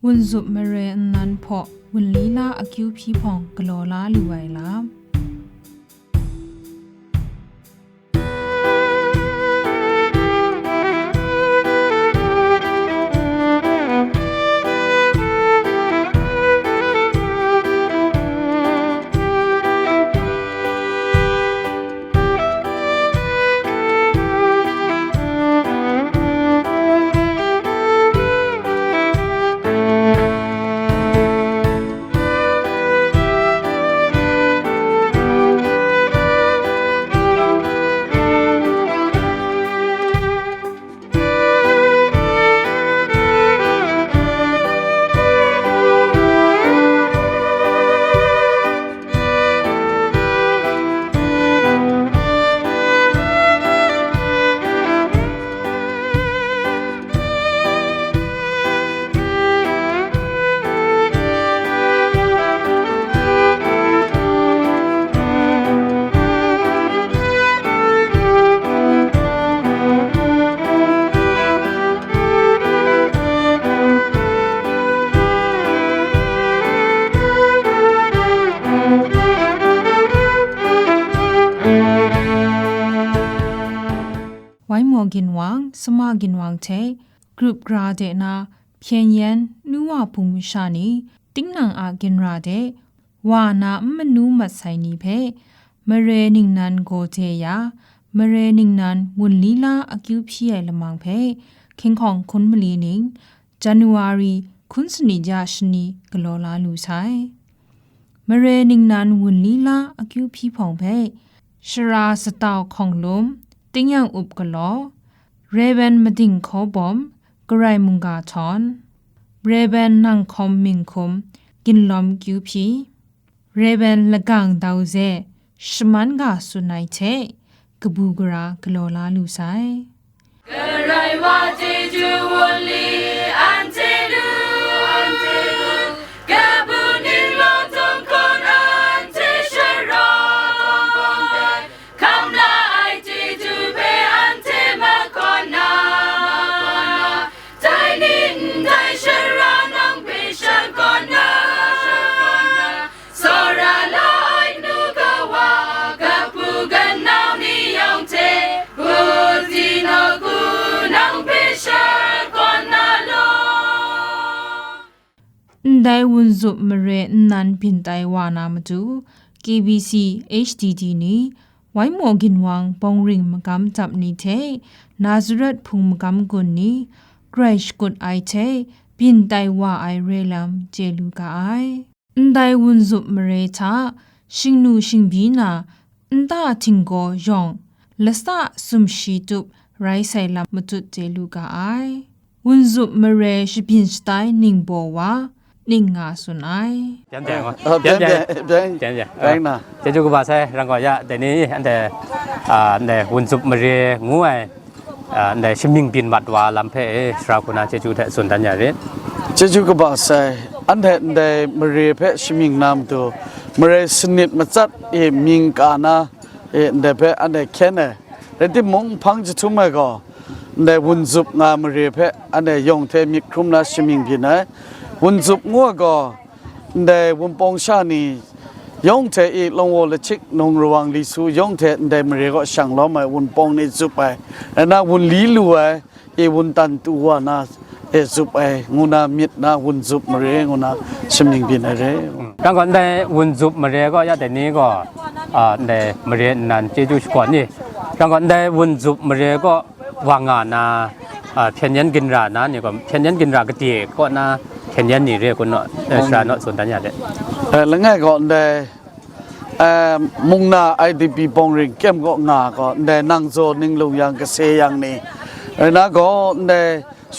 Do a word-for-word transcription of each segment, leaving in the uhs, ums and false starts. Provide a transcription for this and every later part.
Wunzup mare nnan hpaw wunli la akyu hpyi hpawng galaw la lu ai lam. Waimaw ginwang, sama ginwang hte grup gra de na, hpyen yan nu wa hpung masha ni, tinang a ginra de, wa na n manu mat sai ni hpe, mare ningnan gaw de ya, mare ningnan wunli la akyu hpyi ai lamang hpe, hkinghkawng hkun mali ning, January hkun sanit ya shani galaw la lu sai. Mare ningnan wunli la akyu hpyi hpawng hpe, Shara Satau Hkawng Lum, Tingyan Up Galaw, Rev. Mading Hkaw Bawm, Karai Mungga Htawn, Rev. Nang Hkawm Minghkum, Ginlawm Kyu Hpyi, Rev. Lagang Dau Ze, Shaman Ga Tsun Ai hte kabu gara galaw la lu sai. Karai wa chyeju wunli anhte lu, anhte lu, kabu ning law tawng kawn anhte shara, hkam la ai chyeju hpe anhte makawn na, dai ni ndai shara nang hpe shan kawn na, Tsawra la ai nu kawa, kapu kanau ni yawng hte, hpungdi nawku nang hpe shakawn na law. Ndai wunzup mare nnan byin tai wa na matu, K B C, H D D ni, Waimaw ginwang bawng ring magam dap ni hte, Nazaret hpung magam gun ni, grai shakut ai hte, byin tai wa ai re lam chye lu ga ai. Ndai wunzup mare hta shingnu shingbyi na nta htinggaw yawng lasa sumshi tup rai sai lam matut chye lu ga ai. Wunzup mare shabyin shatai ningbaw wa ning nga tsun ai. ပြန်ပြန်ပါ။ အာ၊ ပြန်ပြန်၊ ပြန်ပြန်၊ ပြန်ပြန်။ ပြန်လာ။ ကျေးဇူးကဘၣ်ဆႂ် ရန်ကုန်ရ၊ ဒီနေ့ အန်တီ၊ အာ၊ ဒီ၊ ဝုန်ဇုပ်မရေ ငူးဝဲ၊ အာ၊ ဒီ၊ ရှမၢင်ႇပျိၼ်ႇမတ်ႉဝႃႈလမ်ၽႄႈ သြႃႇၶုၼ်ႁႃႈ ကျေးဇူးထက် စွၼ်ႇတၼ်ႇယႃႇရႄႈ။ ကျေးဇူးတင်ပါဆႂ်။ အန်တီ ဒီ၊ မရေ ဖဲ ရှမၢင်ႇၼမ်ႉတူ၊ မရေ စနစ်မစတ်း အံ၊ မၢင်ႇၵႃႇၼႃႇ အံ၊ ဒီ၊ ဖဲ အန်တီ ခဲၼ်း အံ၊ ရတိမုၼ်း ဖင်း ထူမ် မႂ်ႇၵေႃႈ ဒီ၊ ဝုန်ၸုပ်ႈ ငႃႈမရေ ဖဲ အန်တီ ယွင်ႈ ထႅင်ႈ မိၵ်ႈ ၶုမ် လႄႈ သျၢမ်း ယိင်ႈ ၽိၼ် ၼႆ၊ ဝုန်ၸုပ်ႈ ငူး ၵေႃႈ ဒီ၊ ဝုၼ်ႇ ပွင်ႇသျႃႇ ၼႆႉ ယွင်ႈ ထႅင်ႈ ဢိၵ်ႇ လွင်ႈ ဝေႃႇလၶျိၵ်ႉ ၼုင်ႈရဝၢင်ႇ လီႇသူႇ ယွင်ႈ ထႅင်ႈ ဒီ၊ မရေ ၵေႃႈ သျၢင်ႇ လွမ် မႂ်ႇ၊ ဝုၼ်ႇ ပွင်ႇ ၼႆႉ ၸုပ်ႈ ဢႆ၊ ဢၼ်ၼႃႇ ဝုၼ်ႇ လီ လူႇ ဢႆ၊ ဢေႃႈ ဝုၼ်ႇ တၼ်ႇတူႇ ဝႃႈ ၼႃႇ ဢေႃႈ ၸုပ်ႈ ဢႆ၊ ငူး ၼႃႇ မိတ်ႈ ၼႃႇ ဝုၼ်ႇၸုပ်ႈ မရေ ငူး ၼႃႇ သျၢမ်း ယိင်ႈ ၽိၼ် ၼႆႉ ရႄႈ။ ရၢင်းၵွၼ်ႇ ဒီ၊ ဝုၼ်ႇၸုပ်ႈ မရေ ၵေႃႈ ယႃႇ တႄႇ ၼႆႉ ၵေႃႈ၊ ဢႃ၊ ဒီ၊ မရေ ၼၼ်ႉ ၸေးၸူး သၵွၼ်ႇ ၼႆႉ၊ ရၢင်းၵွၼ်ႇ ဒီ၊ ဝုၼ်ႇၸုပ်ႈ မရေ ၵေႃႈ ဝႃႈ ငႃႇ ၼႃႇ၊ ဢႃ၊ ၽႅၼ်ႇယၼ်း ၵိၼ်ႇရႃႇ ၼႃႇ ၼႆႉ ၵေႃႈ ၽႅၼ်ႇယၼ်း ၵိၼ်ႇရႃႇ ၵတႄႇ ၵေႃႈ ၼႃႇ၊ ၽႅၼ်ႇယၼ်း ၼႆႉ ရႄႈ ၵူၼ်း ၼေႃႈ၊ ဢိူဝ်ႈ၊ သြႃႇ ၼေႃႈ သူၼ်တၼ်ႇယႃႇ တႄႉ။ ဢိူဝ်ႈ၊ လႄႈ ငၢႆႈ ၵေႃႈ ဒီ၊ ဢိူဝ်ႈ၊ မုင်ႈၼႃႇ ဢၢႆႇတီႇပီႇ ပွင်ႇရိင်ႇ ၵႅမ်ႉ ၵေႃႈ ငႃႇ ၵေႃႈ ဒီ၊ ၼင်ႇၸေႃႇ ၼိုင်ႈလူင် ယၢင်ႇ ၵသႄႇ ယၢင်ႇ ၼႆႉ၊ ဢိူဝ်ႈ ၼႃႇ ၵေႃႈ ဒီ၊ သျူႇၸႅတ်ႉ ဢၢႆႇတီႇပီႇ ၵႅမ်ႉ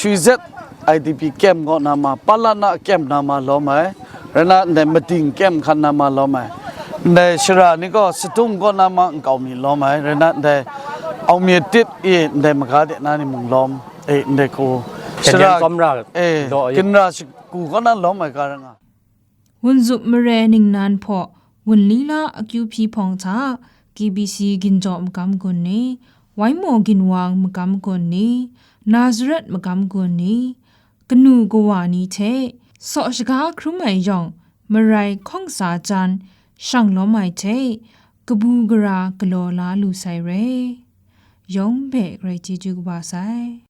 ၵေႃႈ ၼႃႇ မႃး၊ ပလၼ ၵႅမ်ႉ ၼႃႇ မႃး လွမ် ဢႆ၊ ရႄႈ ၼႃႇ ဒီ၊ မတိင်ႇ ၵႅမ်ႉ ၶၼ် ၼႃႇ မႃး လွမ် ဢႆ၊ ဒီ၊ သြႃႇ ၼႆႉ ၵေႃႈ သတုမ်ႇ ၵေႃႈ ၼႃႇ မႃး ၵဝ်ႇ မီး လွမ် ဢႆ၊ ရႄႈ ၼႃႇ ဒီ၊ ဢဝ်မႄႈတိတ်ႉ ဢေႈ၊ ဒီ၊ မၵႃး တႄႉ ၼႃႇ ၼႆႉ မုင်ႈ လွမ် ဢေႈ၊ ဒီ၊ ၵူဝ် သြႃႇ ၵႅမ်ႉ ၵေႃႈ ဢေႈ၊ ၵိၼ်ႇရႃႇ သၵူႇ ၵေႃႈ ၼႃႇ လွမ် ဢႆ၊ ၵႃႈရၢင်း ဢႃႈ။ ဝုၼ်ႇၸုပ်ႈ မရေ ၼိင်ႈၼၼ်ႉ ၽေႃႉ၊ ဝုၼ်ႇလီ လႃႈ ဢၵျူဝ်းၽီးၽွင်ႈ ၸႃႉ KBC ၵိၼ်ႇၸေႃႇ မၵမ်းၵုၼ်ႇ ၼႆ၊ ဝႆးမေႃႇ ၵိၼ်ႇဝၢင် မၵမ်းၵုၼ်ႇ ၼႆ၊ ၼႃႇၸရႅတ်ႉ မၵမ်းၵုၼ်ႇ ၼႆ၊ ၵၼူႇၵဝႃႇ ၼႆႉ ထႄႉ၊ Saw shaga hkrum ai yawng, marai hkawng sa jan, shang lawm ai hte, kabu gara galaw la lu sai re. Yawng hpe grai chyeju kaba sai.